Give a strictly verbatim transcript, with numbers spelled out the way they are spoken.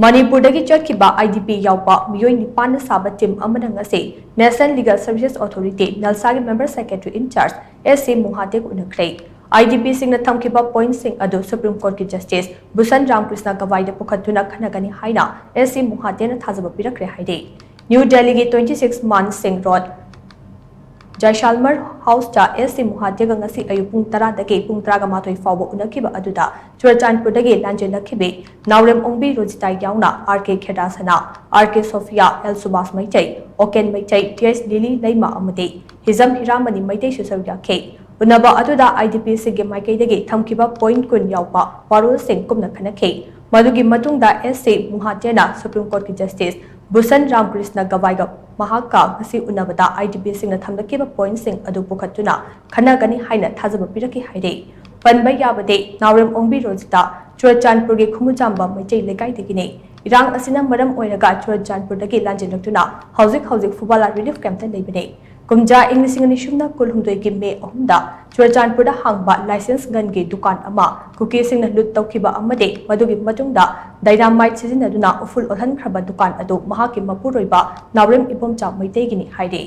ꯃꯅꯤꯄꯨꯔꯗꯒꯤ ꯆꯠꯈꯤꯕ IDP ꯌꯥꯎꯕ ꯃꯤꯑꯣꯏ ꯅꯤꯄꯥꯟꯅ ꯁꯥꯕ ꯇꯤꯝ ꯑꯃꯅ ꯉꯁꯤ National Legal Services Authority, ꯅꯦꯜꯁꯥꯒꯤ member secretary in charge S C ꯃꯨꯍꯥꯇꯦꯒ ꯎꯅꯈ꯭ꯔꯦ꯫ IDPꯁꯤꯡꯅ ꯊꯝꯈꯤꯕ ꯄꯣꯏꯟꯠꯁꯤꯡ ꯑꯗꯨ Supreme Courtꯀꯤ Justice ꯕꯨꯁꯟ ꯔꯥꯝꯀ꯭ꯔꯤꯁꯅ ꯒꯋꯥꯏꯗ ꯄꯨꯈꯠꯇꯨꯅ ꯈꯟꯅꯒꯅꯤ ꯍꯥꯏꯅ S C ꯃꯨꯍꯥꯇꯦꯅ ꯊꯥꯖꯕ ꯄꯤꯔꯛꯈ꯭ꯔꯦ ꯍꯥꯏꯔꯤ꯫ ꯅ꯭ꯌꯨ ꯗꯦꯜꯂꯤꯒꯤ twenty six ꯃꯥꯟ ꯁꯤꯡ ꯔꯣꯗ, ꯖꯥꯏꯁꯥꯜꯃꯔ ꯍꯥꯎꯁꯇ S C ꯃꯨꯍꯥꯇꯦꯒ ꯉꯁꯤ ꯑꯌꯨꯛ ꯄꯨꯡ ꯇꯔꯥꯗꯒꯤ ꯄꯨꯡ ꯇꯔꯥꯃꯥꯊꯣꯏ ꯐꯥꯎꯕ ꯎꯅꯈꯤꯕ ꯑꯗꯨꯗ ꯆꯨꯔꯆꯥꯟꯄꯨꯔꯗꯒꯤ ꯂꯥꯟꯖꯦꯜꯂꯛꯈꯤꯕꯤ ꯅꯥꯎꯔꯦꯝ ꯑꯣꯡꯕꯤ ꯔꯣꯖꯤꯇꯥ ꯌꯥꯎꯅ R K ꯈꯦꯗꯥꯁꯅꯥ, R K Sophia, L Subhas Meitei, ꯑꯣꯀꯦꯟ Meitei, T H ꯂꯤꯂꯤ ꯂꯩꯃ ꯑꯃꯗꯤ ꯍꯤꯖꯝ ꯍꯤꯔꯥꯃꯅꯤ ꯃꯩꯇꯩꯁꯨ ꯁꯔꯨꯛ ꯌꯥꯈꯤ꯫ ꯎꯅꯕ ꯑꯗꯨꯗ IDPꯁꯤꯡꯒꯤ ꯃꯥꯏꯀꯩꯗꯒꯤ ꯊꯝꯈꯤꯕ ꯄꯣꯏꯟꯠ ꯀꯨꯟ ꯌꯥꯎꯕ ꯋꯥꯔꯣꯜꯁꯤꯡ ꯀꯨꯞꯅ ꯈꯟꯅꯈꯤ꯫ ꯃꯗꯨꯒꯤ ꯃꯇꯨꯡꯗ S C ꯃꯨꯍꯥꯇꯦꯅ Supreme Courtꯀꯤ Justice ꯕꯨꯁꯟ ꯔꯥꯝꯀ꯭ꯔꯤꯁꯅ ꯒꯋꯥꯏꯒ ꯃꯍꯥꯛꯀ ꯉꯁꯤ ꯎꯅꯕꯗ IDPꯁꯤꯡꯅ ꯊꯝꯂꯛꯈꯤꯕ ꯄꯣꯏꯟꯠꯁꯤꯡ ꯑꯗꯨ ꯄꯨꯈꯠꯇꯨꯅ ꯈꯟꯅꯒꯅꯤ ꯍꯥꯏꯅ ꯊꯥꯖꯕ ꯄꯤꯔꯛꯈꯤ ꯍꯥꯏꯔꯤ꯫ ꯄꯟꯕ ꯌꯥꯕꯗꯤ, ꯅꯥꯎꯔꯦꯝ ꯑꯣꯡꯕꯤ ꯔꯣꯖꯤꯇꯥ ꯆꯨꯔꯆꯥꯟꯄꯨꯔꯒꯤ ꯈꯨꯃꯨꯆꯥꯝꯕ ꯃꯩꯇꯩ ꯂꯩꯀꯥꯏꯗꯒꯤꯅꯤ꯫ ꯏꯔꯥꯡ ꯑꯁꯤꯅ ꯃꯔꯝ ꯑꯣꯏꯔꯒ ꯆꯨꯔꯆꯥꯟꯄꯨꯔꯗꯒꯤ ꯂꯥꯟꯖꯦꯜꯂꯛꯇꯨꯅ ꯍꯧꯖꯤꯛ ꯍꯧꯖꯤꯛ ꯐꯨꯕꯥꯂꯥ relief campꯇ ꯂꯩꯕꯅꯤ꯫ ꯀꯨꯝꯖꯥ ꯏꯪ ꯂꯤꯁꯤꯡ ꯑꯅꯤ ꯁꯨꯞꯅ ꯀꯨꯟꯍꯨꯝꯗꯣꯏꯒꯤ ꯃꯦ ꯑꯍꯨꯝꯗ ꯆꯨꯔꯆꯥꯟꯄꯨꯔꯗ ꯍꯥꯡꯕ ꯂꯥꯏꯁꯦꯟꯁ ꯒꯟꯒꯤ ꯗꯨꯀꯥꯟ ꯑꯃ ꯀꯨꯀꯤꯁꯤꯡꯅ ꯂꯨꯠ ꯇꯧꯈꯤꯕ ꯑꯃꯗꯤ ꯃꯗꯨꯒꯤ ꯃꯇꯨꯡꯗ dynamite ꯁꯤꯖꯤꯟꯅꯗꯨꯅ ꯎꯐꯨꯜ ꯑꯣꯜꯍꯟꯈ꯭ꯔꯕ ꯗꯨꯀꯥꯟ ꯑꯗꯨ ꯃꯍꯥꯛꯀꯤ ꯃꯄꯨꯔꯣꯏꯕ ꯅꯥꯎꯔꯦꯝ ꯏꯕꯣꯝꯆꯥ ꯃꯩꯇꯩꯒꯤꯅꯤ ꯍꯥꯏꯔꯤ꯫